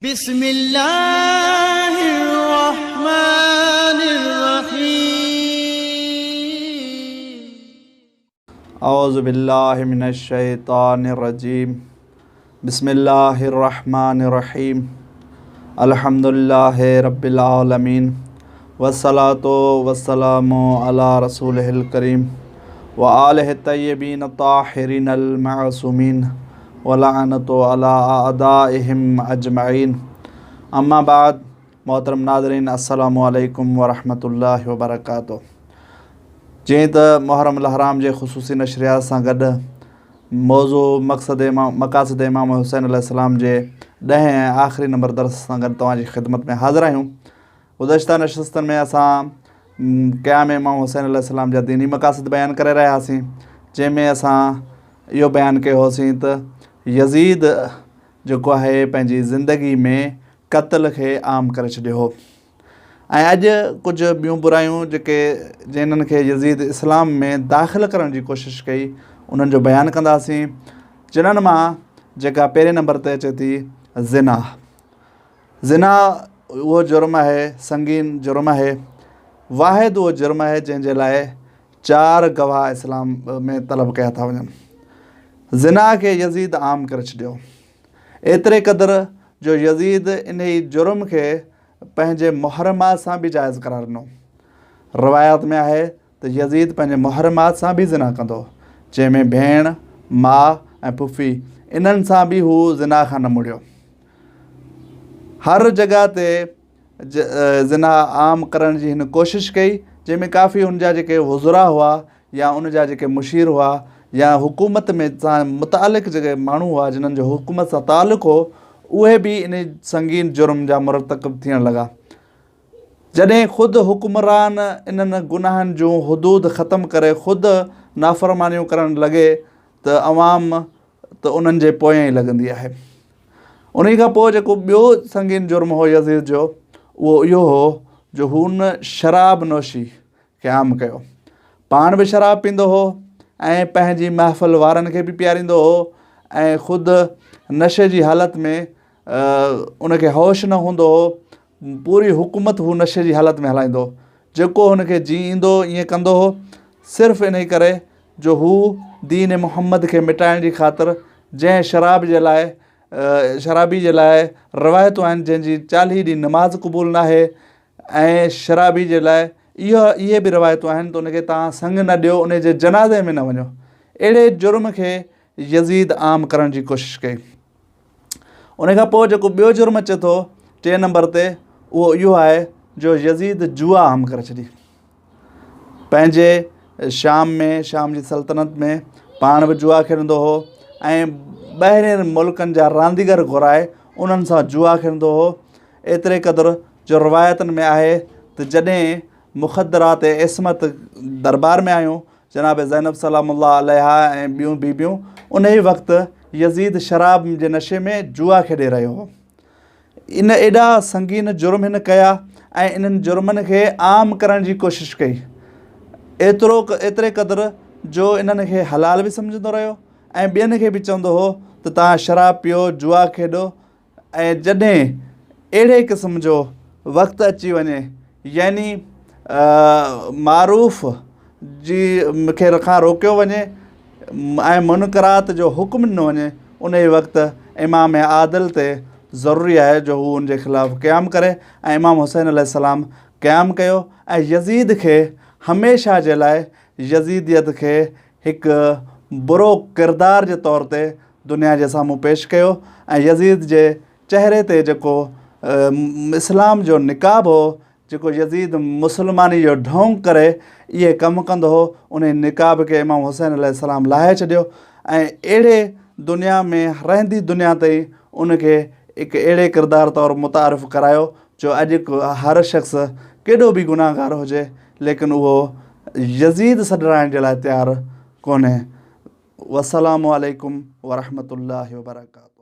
بسم الله الرحمن الرحيم. اعوذ بالله من الشيطان الرجيم بسم الله الرحمن الرحيم الحمد لله رب العالمين والصلاة والسلام على رسوله الڪريم وآله الطيبين الطاهرين المعصومين ولعنة علي اعدائهم اجمعين اما بعد محترم ناظرين السلام عليڪم ورحمة الله وبرڪاته جئين ته محرم الحرام جي خصوصي نشريات سان گڏ موضوع مقصد امام مقاصد امام حسين عليه السلام جي ڏهين ۽ آخري نمبر درس سان گڏ توهان جي خدمت ۾ حاضر آهيون گذشته نشستن ۾ اسان قيام امام حسين عليه السلام جا ديني مقاصد بيان ڪري رهيا هئاسين جنهن ۾ اسان اهو بيان ڪيو هوسين ته يزيد جيڪو آهي پنهنجي زندگي ۾ قتل کي عام ڪري ڇڏيو هو ۽ اڄ ڪجهه ٻيون برايون جيڪي جنهن کي يزيد اسلام ۾ داخل ڪرڻ جي ڪوشش ڪئي انهن جو بيان ڪنداسين جنهن مان جيڪا پهرين نمبر تي اچي ٿي زنا زنا اهو جرم آهي، سنگين جرم آهي، واحد اهو جرم آهي جنهن جي لاء چار گواهه اسلام ۾ طلب ڪيا ٿا وڃن. زنا کي يزيد عام ڪري ڇڏيو. ايتري قدر جو يزيد انهي جرم کي پنهنجي محرمات سان به جائز قرار ڏنو. روايات ۾ آهي ته يزيد پنهنجي محرمات سان به زنا ڪندو هو، جنهن ۾ ڀيڻ، ماء ۽ پڦي انهن سان به هو زنا کان نه مڙيو. هر جڳهه تي زنا عام ڪرڻ جي هن ڪوشش ڪئي، جنهن ۾ ڪافي هن جا جيڪي وزراء هئا يا ان جا جيڪي مشير هئا يا حڪومت ۾ سان متعلق جيڪي ماڻهو هئا جنهن جو حڪومت سان تعلق هو، اهي به ان سنگين جرم جا مرتڪب ٿيڻ لڳا. جڏهن خود حڪمران انهن گناهن جون حدود ختم ڪري خود نافرمانيون ڪرڻ لڳي ته عوام ته انهن جي پويان ئي لڳندي آهي. انهي کان پوء جيڪو ٻيو سنگين جرم هو يزيد جو اهو اهو هو جو هن شراب نوشي کي عام ڪيو. پاڻ به شراب پيندو هو ۽ پنهنجي محفل وارن کي به پياريندو هو ۽ خود نشي جي حالت ۾ ان کي هوش نه هوندو هو پوري حڪومت هو نشي جي حالت ۾ هلائيندو هو. جيڪو هن کي جيئن ايندو هو ائين ڪندو هو. صرف انهي ڪري جو هو دين محمد کي مٽائڻ جي خاطر جنهن شراب جي لاء شرابي جي لاء روايتون آهن جنهن جي چاليهه ڏينهن نماز قبول ناهي ۽ شرابي جي لاء اهو اهي به روايتون آهن ته ان کي توهان سڱ نه ڏيو ان جي جنازي ۾ نه وڃو. اهڙي جرم کي يزيد عام ڪرڻ جي ڪوشش ڪئي. ان کان پوء جيڪو ٻيو جرم اچي ٿو ٽئين نمبر تي اهو اهو آهي جو يزيد جوا عام ڪري ڇڏي پنهنجي شام ۾ شام جي سلطنت ۾ پاڻ به جوا کيڏندو هو ۽ ٻاهرين ملڪن جا رانديگر گهرائي انهن سان جوا کيڏندو هو ايتري قدر جو روايتن ۾ آهي ته جڏهن مخدرات عصمت دربار ۾ آيون جناب زينب سلام الله عليها ۽ ٻيون بيبيون انهي وقت يزيد شراب جي نشي ۾ جوا کيڏي رهيو هو. ان ايڏا سنگين جرم هن ڪيا ۽ انهن جرمن کي عام ڪرڻ جي ڪوشش ڪئي. ايترو ايتري قدر جو انهن کي حلال به سمجهندو رهيو ۽ ٻين کي به چوندو هو ته توهان شراب پيئو، جوا کيڏو ۽ جڏهن اهڙي قسم جو وقت اچي وڃي يعني معروف جي کي کان روڪيو وڃي ۽ منڪرات جو حڪم ڏنو وڃي انهي وقت امام عادل تي ضروري آهي جو هو ان جي خلاف قيام ڪري ۽ امام حسين عليه السلام قيام ڪيو ۽ يزيد کي هميشه جي لاء يزيديت کي هڪ برو ڪردار جي طور تي دنيا جي سامهون پيش ڪيو ۽ يزيد جي چهري تي جيڪو اسلام جو نقاب هو جيڪو يزيد مسلماني جو ڍونگ ڪري اهي ڪم ڪندو هو انهي نقاب کي امام حسين عليه السلام لاهي ڇڏيو ۽ اهڙي دنيا ۾ رهندي دنيا تائين ان کي هڪ اهڙي ڪردار طور متعارف ڪرايو جو اڄ هر شخص ڪيڏو به گناهگار هجي ليڪن اهو يزيد سڏرائڻ جي لاء تيار ڪونهي والسلام عليڪم ورحمة الله وبرڪاته.